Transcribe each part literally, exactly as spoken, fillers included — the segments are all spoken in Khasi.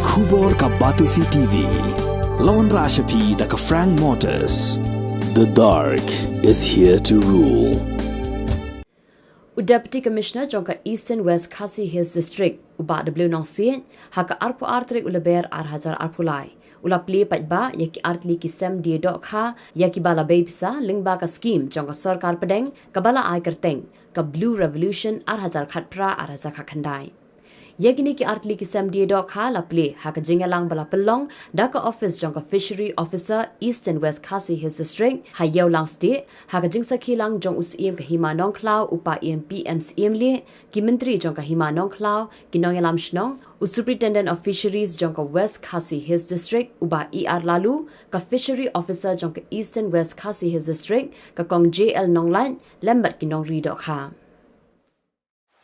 Khubor ka Batesi T V. La wanrah sha phi da ka Frank Motors. The dark is here to rule. U Deputy Commissioner jong ka Eastern West Khasi Hills District, u Bah W Nongsiej, ha ka arphew ar tarik u Lber ar hajar arphew lai, u la plie paidbah ïa ki artylli ki sem die dohkha ïa kiba la bei pisa lyngba ka skhim jong ka sorkar pdeng kaba la ai kyrteng ka Blue Revolution ar hajar khatphra ar hajar khatkhyndai. Ïa kine ki artylli ki sem die dohkha la plie ha ka jingïalang ba la pynlong da ka ophis jong ka Fishery Officer, Eastern West Khasi Hills District, ha Ïewlang State, ha ka jingsakhi lang jong u Syiem ka Hima Nongkhlaw, u Paiem P M Syiem leh, ki Myntri jong ka Hima Nongkhlaw, ki nongïalam shnong, u Superintendent of Fisheries jong ka West Khasi Hills District, u Bah E R Laloo, ka Fishery Officer jong ka Eastern West Khasi Hills District, ka Kong J L Nonglait, lem bad ki nongri dohkha.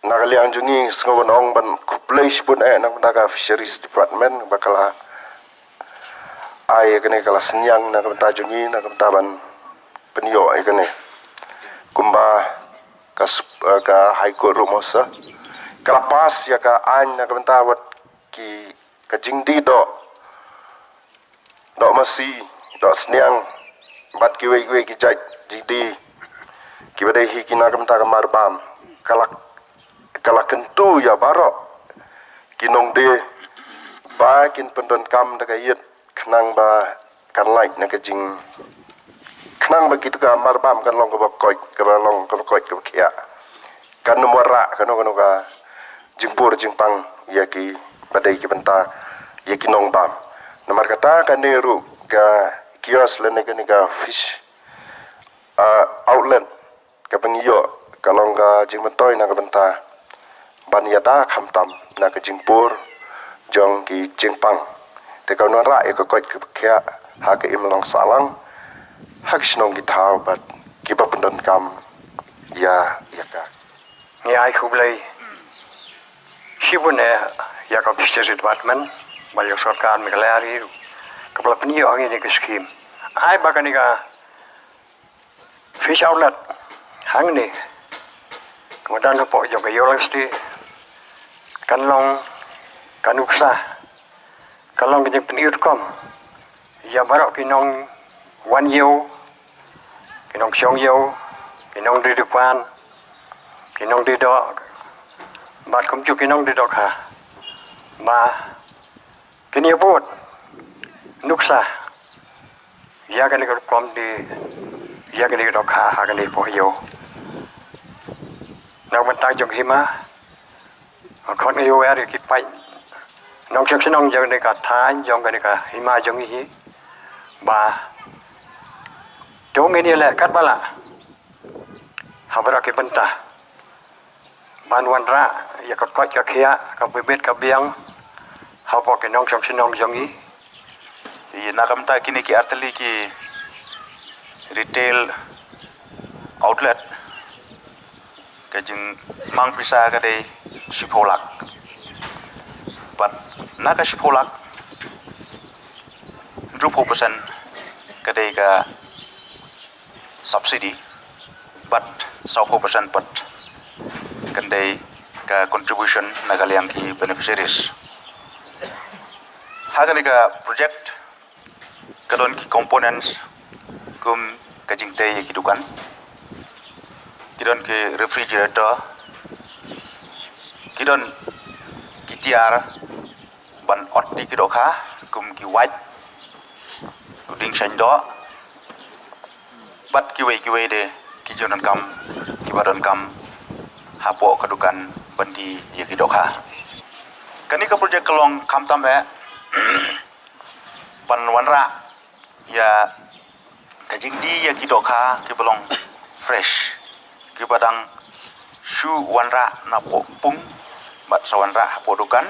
Na ka liang jong ngi, sngew ban ong ban khublei shibun eh na ka bynta ka Fisheries Department ba ka la ai ïa kane, ka la synñiang na ka bynta jong ngi, na ka bynta ban pynïoh ïa kane. Kumba ka, ka High Court ruh mo sa ka la pass ïa ka aiñ na ka bynta wat ki, ka jingdie doh, doh masi, doh sniang, bad kiwei kiwei ki jait jingdie kiba dei hi ki na ka bynta ka marbam. Ka la, ka la kyntu ïa baroh ki nongdie ba kin pyndonkam da ka ïit khnang ba kan lait na ka jing, khnang ba kito ka marbam kan long kaba koit, kaba long kaba koit kaba khiah. Kan ym wanrah kano kano ka jingpur jingpang ïa kiba dei ki bynta ïa ki nongbam. Namar kata kane ruh ka kiosk lane kane ka fish, ah, outlet kaba ngi ïoh ka long ka jingmyntoi na ka bynta ban ïada khamtam na ka jingpur jong ki jingpang. Te kan wanrah ïa ka koit kaba khiah ha ka imlang sahlang ha ki shnong ki thaw bad kiba pyndonkam ïa, ïa ka. Ngi ai khublei shibun eh ïa ka Fisheries Department bad ïa ka sorkar Meghalaya ri ruh kaba la pynïoh ha ngi ïa ka skhim. Ai ba kane ka fish outlet hangne kaba don hapoh jong ka Ïewlang State kan long ka nuksa, kan long ka jingpynïoh rukom ïa baroh ki nongwan ïew, ki nongshong ïew, ki nongdie dipan, ki nongdie doh bad kumjuh ki nongdie dohkha ba kin ïa bud nuksa ïa kane ka rukom die, ïa kane ka dohkha ha kane ka poh ïew. Na ka bynta jong ka hima, khot ngi ïa wer ïa ki paid nongshong shnong jong kane ka thaiñ, jong kane ka hima jong ngi hi ba to ngin ïa leh katba lah ha baroh ki bynta ban wanrah ïa ka koit ka khiah, ka bibit ka biang hapoh ki nongshong shnong jong ngi. Ïa na ka bynta kine ki artylli ki retail outlet, ka jingmang pisa ka dei shiphew lak. Bad na ka shiphew lak, hynriewphew percent ka dei ka subsidy, bad sawphew percent pat kan dei ka contribution na ka liang ki beneficiaries. Ha kane ka project ka don ki components kum ka jingtei ïa ki dukan, ki don ki refrigerator, ki don ki tiar ban ot ïa ki dohkha kum ki wait, u dieng shain doh, bad kiwei kiwei de ki jingdonkam kiba donkam hapoh ka dukan ban die ïa ki dohkha. Kane ka project ka long khamtam eh ban wanrah ïa ka jingdie ïa ki dohkha kiba long fresh, kiba dang shu wanrah napoh pung bad sa wanrah hapoh dukan,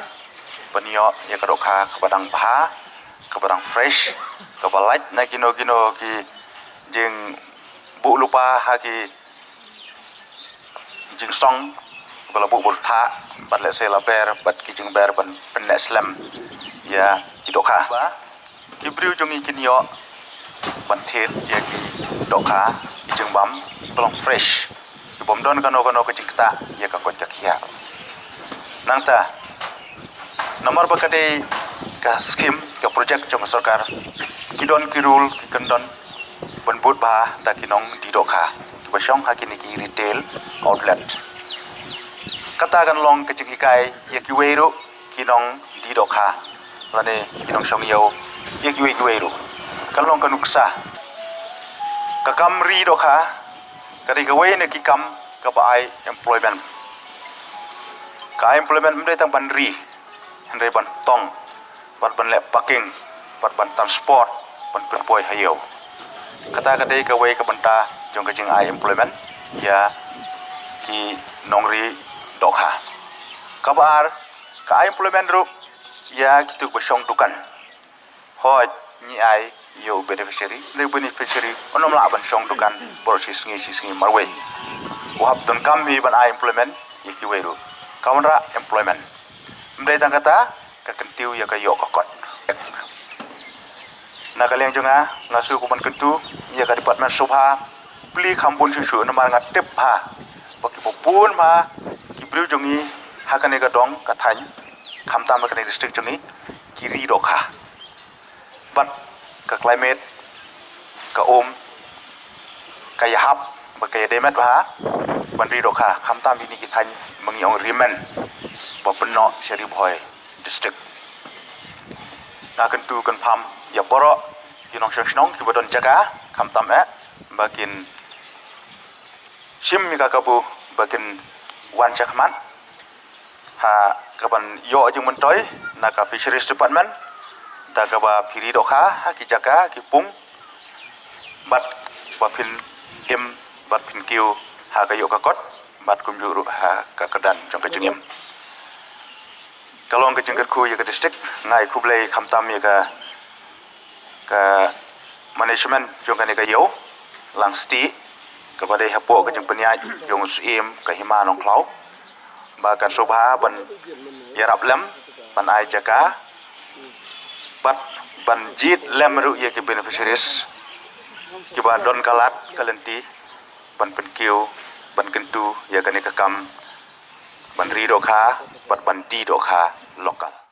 ban ïoh ïa ka dohkha kaba dang bha, kaba dang fresh, kaba lait na kino kino ki jingbuh lypa ha ki jingsong ba la buh byrtha bad lehse la ber bad ki jingber ban pynneh slem ïa ki dohkha. Ba ki briew jong ngi kin ïoh ban thied ïa ki dohkha, ki jingbam kiba long fresh, ki bym don kano kano ka jingktah ïa ka koit ka khiah. Nangta namar ba ka dei ka skim, ka project jong ka sorkar, ki don ki rule, ki kyndon ban bud bha da ki nongdie dohkha kiba shong ha kine ki retail outlet. Kata kan long ka jinghikai ïa kiwei ruh ki nongdie dohkha lane ki nongshong ïew, ïa kiwei kiwei ruh. Kan long ka nuksa. Ka kam ri dohkha ka dei kawei na ki kam kaba ai employment. Ka ai employment ym dei tang ban ri, hynrei ban tong, bad ban leh parking, bad ban transport, ban pynpoi ha ïew. Kata ka dei kawei ka bynta jong ka jingai employment ïa ki nongri dohkha. Kaba ar, ka ai employment ruh ïa kitu ba shong dukan. Hooid, ngi ai ïa u beneficiary, hynrei u beneficiary un ym lah ban shong dukan baroh shi sngi shi sngi marwei. U hap donkam hi ban ai employment ïa kiwei ruh. Ka wanrah employment. Ym dei tang kata, ka kyntiew ïa ka ïoh ka kot. Na ka liang jong nga, nga shu kum ban kyntu ïa ka department sngewbha plie kham bun shuh shuh namar nga tip bha ba ki bun bha ki briew jong ngi ha kane ka dong ka thaiñ, khamtam ha kane district jong ngi, ki ri dohkha. Bad ka climate, ka um, ka ïahap bad ka ïadei met bha ban ri dohkha, khamtam ïa kine ki thaiñ ba ngi ong ri men ba pynnoh sha Ri Bhoi district. Nga kyntu kynpham ïa baroh ki nongshong shnong kiba don jaka, khamtam eh ba kin shim ïa ka kabu ba kin wan shakhmat ha kaban ïoh jingmyntoi na ka Fisheries Department da kaba phi ri dohkha ha ki jaka ki pung, bad ba phin im bad phin kiew ha ka ïoh ka kot, bad kumjuh ruh ha ka kyrdan jong ka jingim. Ka long ka jingkyrkhu ïa ka district. Nga ai khublei khamtam ïa ka ka management jong kane ka ïew Langstieh, kaba dei hapoh ka jingpynïaid jong u Syiem ka Hima Nongkhlaw, ba kan sngewbha ban ïarap lem, ban ai jaka, bad ban jied lem ruh ïa ki beneficiaries kiba don ka lad ka lynti ban pynkiew, ban kyntu ïa kane ka kam ban ri dohkha bad ban die dohkha local.